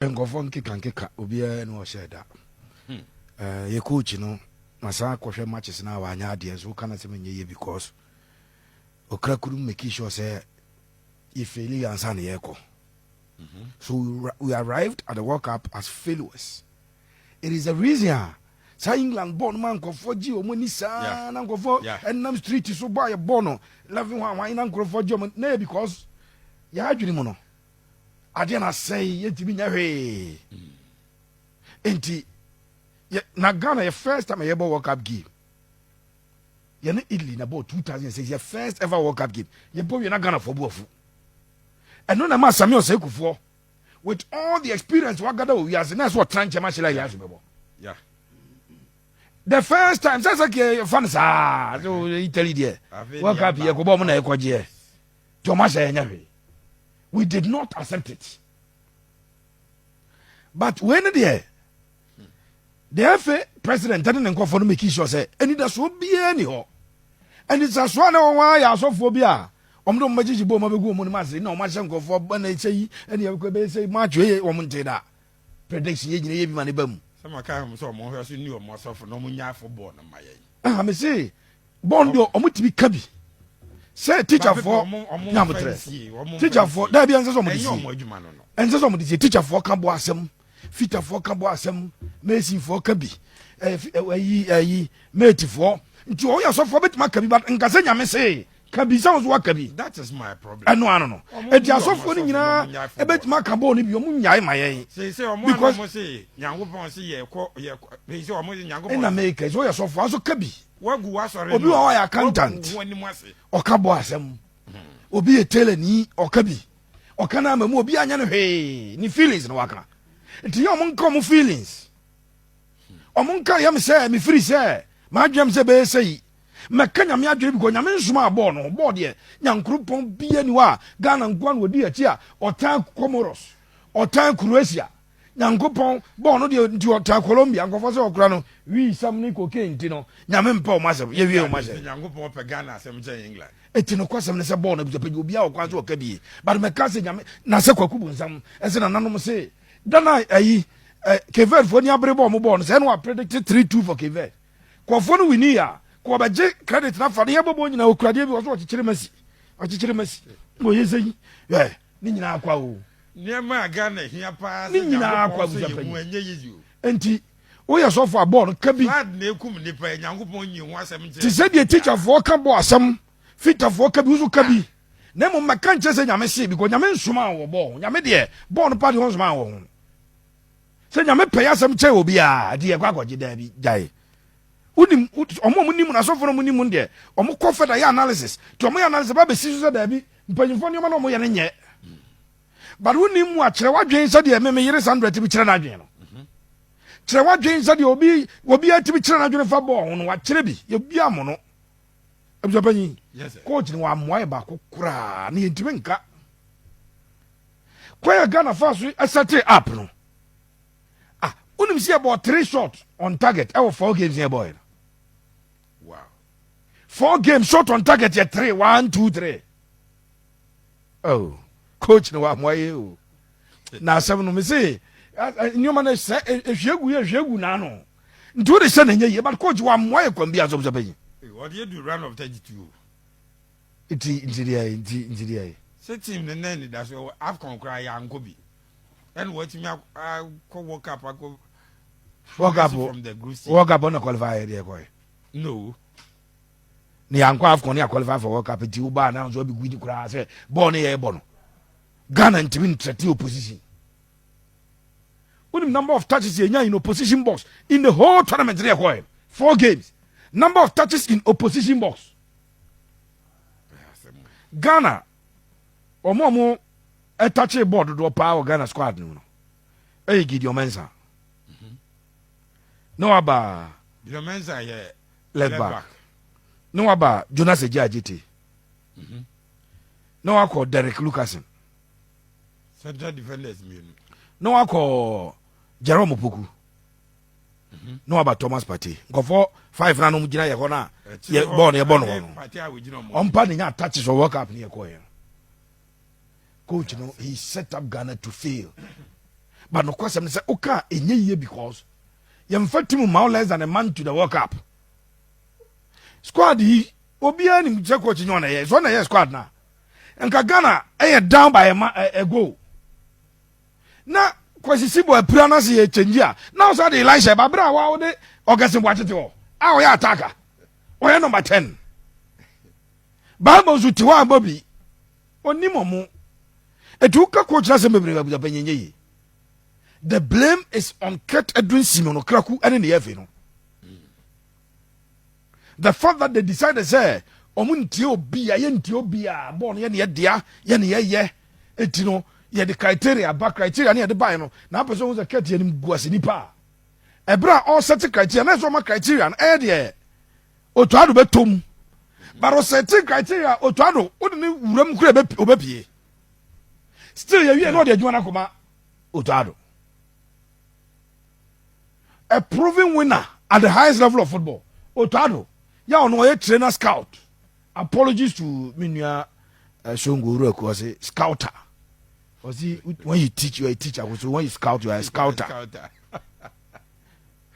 Nkɔfoɔ nkeka nkeka, obiara ne ɔhyɛ da. Yɛ coach no masan akɔhwɛ matches no a, wanyɛ adeɛ nso woka no sɛ menyɛ yie because okra couldn't make sure sɛ yɛfail ansa na yɛrekɔ. So we arrived at the World Cup as failures. It is the reason a saa England bɔɔl no ma nkɔfoɔ gye wɔn ani saa na nkɔfoɔ ɛnam street so bɔ a yɛbɔ no 11 hɔ a wɔn na nkurɔfoɔ gye wɔn na yɛ because yɛ adwene mu no adeɛ na asɛe, yɛntumi nyɛ hwee. Nti na Ghana yɛ first time a yɛbɔ World Cup game, yɛne Italy na bɔɔ 2006, yɛ first ever World Cup game. Yɛbɔ wie na Ghana fɔ bu afu. Ɛno na ma Samuel Sekufoɔ, with all the experience wagada wɔ wiase, na ɛsɛ ɔtena nkyɛn ahyɛ la yɛ aso bɛbɔ the first time sɛ kɛ fa no saa so Italy deɛ Afei World deɛ Cup aba. Yɛ kɔbɔ ɔmo na yɛkɔgyeɛ nti ɔmo ahyɛ yɛnyɛ hwee. We did not accept it, but wei ne deɛ, the FA president ɛne ne nkɔfoɔ no make sure sɛ anidasoɔ biara ni hɔ. Anidasoɔ a na wɔn ayɛ asɔfoɔ bi a wɔn de wɔn bɛgyegye bɔ wɔn abɛgu wɔn anim ase na wɔn ahyɛ nkɔfoɔ bɔ na ɛhyɛ yi ɛne yɛ bɛyɛ sɛ match wei wɔn nte da prediction yɛ gyina yɛ bi ma ne ba mu. Sɛ maka ho sɛ ɔmo hwɛ so ni ɔmo asɔfo na ɔmo nya football no ma yɛn. Ah, me se bɔɔl deɛ, ɔmo tumi ka bi sɛ teacherfoɔ nyamotrɛ, teacherfoɔ daabi, ɛnsɛ sɛ ɔmo de ɛnyɛ sie. Ɔmo adwuma no. Ɛnsɛ sɛ ɔmo de sie. Teacherfoɔ ka bɔ asɛm, fitafoɔ ka bɔ asɛm, masonfoɔ ka bi, ɛyi ɛyi matefoɔ. Nti ɔyɛ asɔfoɔ bɛtumi aka bi, but nkasɛ Nyame se ka bi sɛ wɔn nso waka bi. That is my problem. Ɛno ano no Ɔmo eti bu ɔmo asɔfoɔ no asɔfo na nyinaa ɔmo nyae football. ɛbɛtumi aka bɔɔl no bi, ɔmo nyae ma yɛn. Sɛ ɔmo ana ɔmo se Nyankopɔn se yɛ kɔ yɛ kɔ sɛ ɔmo se Nyankopɔn Ɛna meka sɛ ɔyɛ sɔfoɔ aso ka bi. Wagu wasɔre. Obi wɔ hɔ a ɔyɛ accountant. Wagu anim ase. Ɔka bɔ asɛm, obi yɛ tailor ni, ɔka bi, ɔka no ama mu obi anyɛ no hwee, ne feelings na waka. Nti yɛ ɔmo nka ɔmo feelings, ɔmo nka yɛm sɛ mefiri sɛ maadwam sɛ bɛyɛ sɛ yi mɛka Nyame adwene bi kɔ. Nyame nsoma a bɔɔl no bɔɔl deɛ, Nyankoropɔn bia ni hɔ a Ghana nkoa na wɔdi akyi a ɔtan Comoros, ɔtan Croatia. Nyankopɔn bɔɔl no deɛ nti ɔtan Colombia nkɔfɔ sɛ ɔkora no wii sam ne cocaine. Nti no Nyame mpɛ ɔmo asɛm, yɛwie ɔmo asɛm. Nyankopɔn pɛ Ghana asɛm kyɛn England. Eti no kwasɛm ne sɛ bɔɔl no abusuapɛgye obiara wɔ kwan so ɔka bie, but mɛka sɛ Nyame na sɛ Kwaku Bonsam ɛsɛ nananom se dana ayi ɛ Cape Verde foɔ ni abere bɔɔl mo bɔɔl no sɛ ɛna wa predict 3-2 for Cape Verde. Kɔfoɔ no win a kɔ ɔbɛgye credit na fa ne yɛ bɔbɔ nyinaa okuradeɛ bi wɔ so ɔkyekyere Messi, ɔkyekyere Messi na ɔyɛ sɛ yi ɛ ne nyinaa akɔ o. Nneɛma a Ghana hia paa. Ne nyinaa akɔ. Nyankopɔn sɛ yɛ mu abusuapɛgye ɛnyɛ yiyi o. Nti woyɛ sɔfo a, bɔɔl no ka bi. Flood na ekum nipa yɛ Nyankopɔn nyi ho asɛm nkyerɛ. Te sɛ deɛ teacherfoɔ ka bɔ asɛm, fitafoɔ ka bi, woso ka bi, na mmom mɛka nkyerɛ sɛ Nyame se because Nyame nsoma a wɔ bɔɔl. Nyame deɛ, bɔɔl no pa deɛ ɔnsoma a wɔ ho sɛ Nyame pɛ yɛ asɛm kyerɛ obiaa de yɛkɔ akɔgye. Daabi, gyae. Wonim ɔmo a ɔmo nim no, asɔfo no ɔmo nim no deɛ, ɔmo kɔ fɛda yɛ analysis nti ɔmo yɛ analysis ba bɛsi so sɛ daabi, mpanyinfoɔ nneɛma na ɔmo yɛ no nyɛ. But wonim mu a, kyerɛ w'adwene sɛdeɛ me yere Sandra tumi kyerɛ n'adwene no. Kyerɛ w'adwene sɛdeɛ obi atumi kyerɛ n'adwene fa bɔɔl ho no, wakyerɛ bi yɛbi amo no. Abusuapanyin, Yes, sir. coach no wammoa yɛ baako koraa na yɛntumi nka kwan yɛ Ghana fa so ɛset up no. Ah, wonim sɛ yɛbɔ three shot on target ɛwɔ four games yɛbɔɛ no. Four games, shot on target yɛ three, one, two, three. Oh, coach no wammoa yɛ o. Na asɛm no me se nneɛma no sɛ ehwie gu yɛ ehwie gu n'ano nti wode hyɛ na nyɛ yie, but coach wammoa yɛ kwan bi asɔm sɛ panyin. Ɔde edu round of 32. Nti deɛ nti deɛ. Sɛ team ne nan da so AFCON koraa yɛ ankɔ bi ɛna wɔatumi akɔ World Cup akɔ. World Cup. From the group stage. World Cup ɔna qualify yɛ deɛ kɔɛ. No. Ne yɛankɔ AFCON ne yɛ qualify for World Cup, nti wobaa na nso abɛgu di koraa sɛ bɔɔl ne yɛbɔ no, Ghana ntumi ntrɛte opposition. Wonim number of touches yɛnya in opposition box in the whole tournament ne yɛkɔɛ, four games, number of touches in opposition box, Ghana ɔmo a ɔmo ɛtouch bɔɔl dodoɔ paa wɔ Ghana squad no mu no ɛyɛ Gideon Mensa na waba. Gideon Mensa yɛ left back, na waba Jonas Eji Ajete, na wakɔ Derek Lucasen. Central defenders mmienu. Na wakɔ Jerome Poku, na waba Thomas Partey. Nkɔfɔ five na nom gyina yɛ hɔ no a yɛ bɔɔl no yɛbɔ no hɔ no. Partey a wɔgyina ɔmo. Ɔmpa ne nya touches wɔ World Cup ne yɛkɔɛ no. Coach no, he set up Ghana to fail. But nokwasɛm ne sɛ woka a ɛnyɛ yie because yɛmfa team ma wo less than a month to the World Cup. Squad yi obiara nim sɛ coach nyɛ ɔna ɛyɛ so ɔna ɛyɛ squad na nka Ghana ɛyɛ down by a, ma, a, a goal na Kwasi Sibo apira na sɛ yɛ change a na ɔsa de Elisha ba bere a wa wode Augustine Boakye te hɔ a ɔyɛ attacker, ɔyɛ number 10. Bible nso te hɔ a bɔ bi onim ɔmo etu woka coach na sɛ bebree abusuapɛ nyɛ yie. The blame is on Kurt Edwin Simeon Okraku ɛne ne yɛfɛ no, the fact that they decided sɛ ɔmo ntie obi a yɛntie obi a bɔɔl no yɛ ne yɛ dea yɛ ne yɛyɛ. Eti no yɛde criteria ba, criteria ne yɛde baeɛ no na apɛ sɛ ɔmo sɛ Kurt yɛ nim gu ase nipa a ɛberɛ a ɔsɛte criteria na ɛsɛ ɔma criteria no ɛyɛ deɛ Otto Addo bɛtɔ but ɔsɛte criteria Otto Addo wode ne wuram kura ɔbɛpie still yɛwie na ɔde adwuma no akɔma Otto Addo, a proven winner at the highest level of football. Otto Addo yà ɔno ɔyɛ trainer scout. Apologies to me nua Songo Owuraku, ɔsɛ scouter. Ɔsi when you teach, you are a teacher, so when you scout, you are a scouter.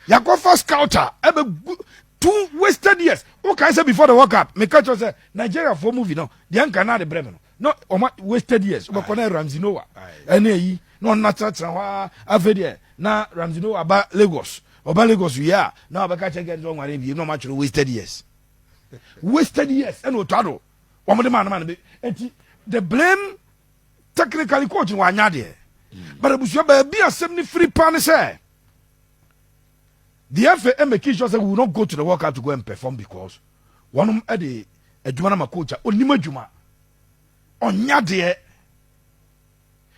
Yakɔfa scouter ɛbɛ gu two wasted years. O kan sɛ before the World Cup meka kyerɛ sɛ Nigeria fo movie no deɛ nka na de brɛ mi no no ɔma wasted years. Wobɛkɔ na Ramsey Noah ɛne ayi na ɔno natenatena hɔ a afei deɛ na Ramsey Noah aba Lagos, ɔba Lagos wie a na ɔbɛka kyerɛ gɛn sɛ ɔnware bie na ɔma kyerɛ wasted years, wasted years. Ɛna Otto Addo wɔn de maa no maa no bi. Eti the blame technically, coach no wanya deɛ, but abusua baabi asɛm ne firi pa ne sɛ the FA make sure say we will not go to the World Cup to go and perform because wɔn de adwuma no ma coach a onim adwuma ɔnya deɛ.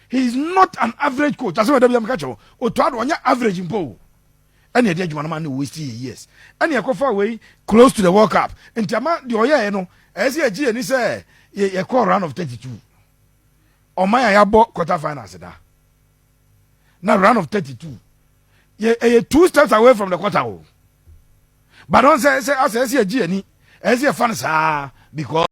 He is not an average coach. Asɛm ɛdɛ bi ameka kyerɛ Otto Addo, ɔnyɛ average mpo o. Ɛna ɛde adwuma no ma ne waste yɛ years ɛna ɛkɔfa wei close to the World Cup. Nti ama deɛ ɔyɛɛ no ɛyɛ sɛ yɛgye yɛni sɛ yɛkɔ round of 32. Ɔman a yɛabɔ quarter finals da na round of 32 yɛ ɛyɛ two steps away from the quarter o, but ɔn sɛ asɛ ɛsɛ yɛgye yɛni ɛsɛ yɛfa no saa because